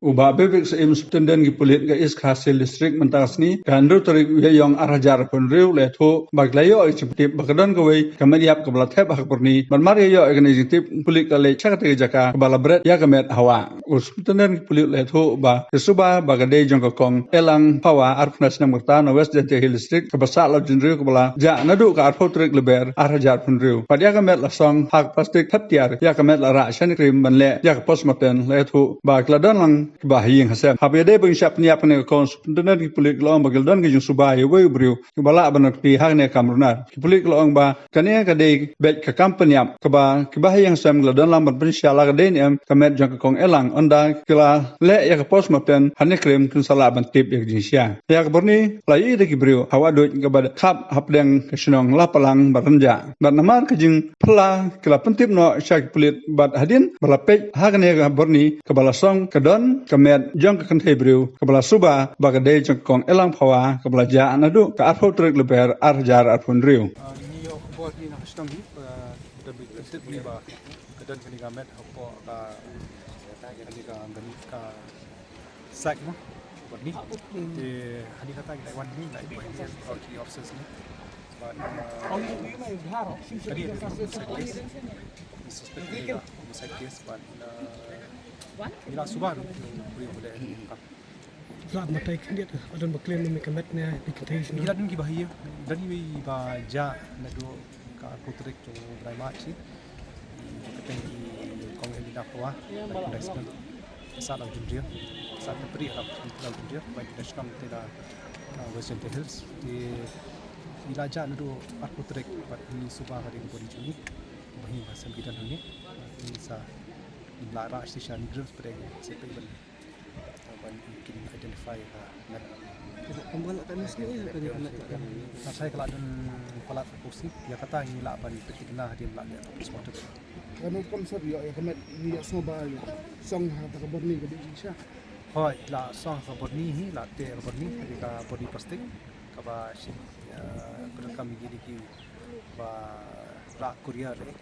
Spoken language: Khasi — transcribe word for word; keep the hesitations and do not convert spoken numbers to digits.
U Bah Bebik Syiem, Superintendent ki pulit ka East Khasi Hills District, mynta ka sngi ka hynriew tarik u Ïaïong ar hajar arphew hynriew, la ïathuh ba ki la ïoh ïa ka jingtip ba ka don kawei ka met ïap kaba la thep ha ka byrni. Bad mar ïa ïoh ïa kane ka jingtip, pulit ka leit sha katei ka jaka kaba la bret ïa ka met ha wah. U Superintendent ki pulit u la ïathuh ba ki suba ba ka dei jong ka kong Elang Phawa, arphew khyndai snem ka rta, na West Jaintia Hills District, kaba sah la u jynriew, kaba la jah naduh ka arphew tarik Lber ar hajar arphew hynriew. Bad ïa ka met la song ha ka plastik thep tiar, ïa ka met la rah shane krim ban leh ïa ka postmortem. La ïathuh ba ki la don lang kiba ha ïing ha sem. Haba ïadei bad ka jingshah pynïap kane ka kong, Superintendent ki pulit ki la ong ba ki la don ka jingsuba ïa uwei u briew kiba lah ban kti ha kane ka kam runar. Ki pulit ki la ong ba kane ka dei beit ka kam pynïap kaba kiba ha ïing ha sem ki la don lang ban pynshai la ka dei ne em ka met jong ka kong Elang. Ynda ki la leh ïa ka postmortem hangne krim, kin sa lah ban tip ïa ka jingshai. Ïa ka byrni la ïohi da ki briew ha wah duid kaba khap hapdeng ka shnong Lapalang Baranjah. Bad namar ka jingphylla ki la pyntip noh sha ki pulit, bad hadien ba la peit ha kane ka byrni kaba la song, ka don ka met jong ka kynthei briew kaba la suba ba ka dei jong ka kong Elang Phawa, kaba la jah naduh ka arphew tarik Lber ar hajar arphew hynriew. Ah, ngi ïoh khubor hi na ka shnong hi, ah, da bit tip ngi ba ka don kane ka met hapoh ka, kane ka, kane ka site mo, bad ngi te hadien kata ngi la wan hi, la ïoh hi ki officers ni. Bad, ah, kane ka homicide case. Suspect ni ka homicide case, bad, ah, ngi la suba ruh ki briew ba la ïoh. Lah batai khyndiat, ba don ba claim ne ka met ne, ba kynthei shnong. Ngi la don kiba ha ïing, don iwei ba jah naduh ka arphew tarik jong u bnai March hi. Kyrteng i kong Helena Phawa, ba kynthei shnong. Sah la u jynriew, sah thep tiar la u jynriew, ba kynthei shnong te na, ah, West Jaintia Hills. Te ngi la jah naduh arphew tarik, bad ngi suba ka dei ka body jong i. Ba hi ba sem ki don hangne. Ngi sa, ngi la rah shisha ni grill spray, sa peit ban, ban kin identify ka met. Kumba la tang sni ka met ka met. Sa sa ka la don palat ka pusi, ïa kata ngi lah ban peit thikna hadien ba la leh postmortem. Ka met kam sar ïa, ïa ka met ngi ïa sngewbha ïa song ha kata ka byrni ka dei jingshisha. Hooid, la song ha ka byrni hi, la teh ha ka byrni, hadien ka byrni plastik kaba shim, ïa, ka donkam ïa kine kiba rah courier eh.